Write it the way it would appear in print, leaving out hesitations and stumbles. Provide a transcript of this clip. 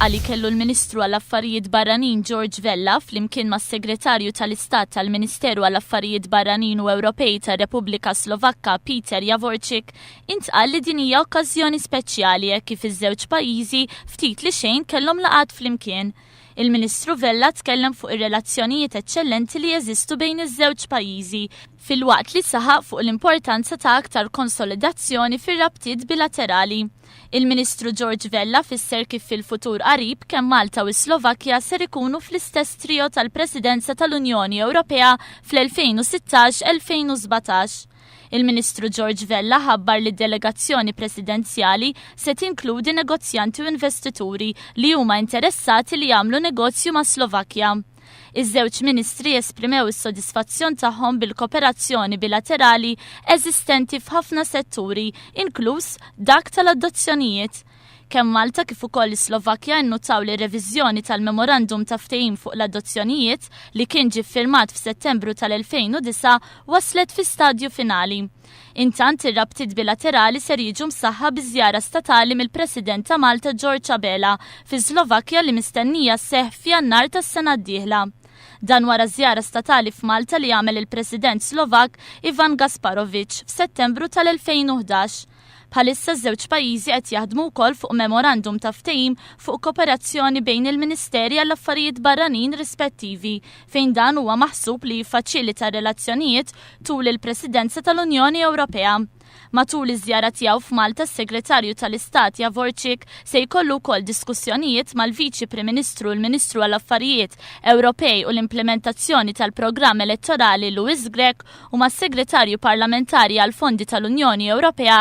Fil-laqgħa li kellu l-Ministru għall-Affarijiet Barranin George Vella flimkien mas-Segretarju tal-Istat tal-Ministeru għall-Affarijiet Barranin u Ewropej tar-Repubblika Slovakka Peter Javorcik, intqal li din hija okkażjoni speċjali hekk kif iż-żewġ pajjiżi ftit li xejn kellhom laqgħat flimkien. Il-Ministru Vella tkellem fuq ir-relazzjonijiet eċċellenti li jeżistu bejn iż-żewġ pajjiżi, filwaqt li saħaq fuq l-importanza ta' aktar konsolidazzjoni fir-rabtiet bilaterali. Il-Ministru George Vella fisser kif fil-futur qarib kemm Malta u s-Slovakkja ser ikunu fl-istess trio tal-Presidenza tal-Unjoni Ewropea fl-2016-2017. Il-Ministru George Vella ħabbar li d-delegazzjoni presidenzjali se tinkludi negozjanti u investituri li huma interessati li jagħmlu negozju mas-Slovakkja. Iż-żewġ ministri esprimew is-sodisfazzjon tagħhom bil-kooperazzjoni bilaterali eżistenti f'ħafna setturi, inkluż dak tal-adozzjonijiet. Kemm Malta kif ukoll is-Slovakkja nnutaw li r-reviżjoni tal-Memorandum ta' Ftehim fuq l-Adozzjonijiet, li kien ġie ffirmat f'Settembru tal-2009, waslet fi stadju finali. Intant, ir-rabtiet bilaterali ser jiġu msaħħa bi żjara statali mill-President ta' Malta George Abela fis-Slovakkja li mistennija sseħħ f'Jannar tas-sena d-dieħla. Dan wara żjara statali f'Malta li għamel il-President Slovakk Ivan Gasparovic f'Settembru tal-2011. Bħalissa ż-żewġ pajjiżi qed jaħdmu wkoll fuq memorandum ta' ftehim fuq kooperazzjoni bejn il-Ministeri għall-Affarijiet Barranin rispettivi, fejn dan huwa maħsub li jiffaċilita r-relazzjonijiet tul il-Presidenza tal-Unjoni Ewropea. Matul iż-żjara tiegħu f'Malta s-Segretarju tal-Istat Javorcik se jkollu wkoll diskussjonijiet mal-Viċi Prim Ministru u l-Ministru għall-Affarijiet Ewropej u l-Implimentazzjoni tal-Programm Elettorali Louis Grech u mas-Segretarju Parlamentari għall-Fondi tal-Unjoni Ewropea.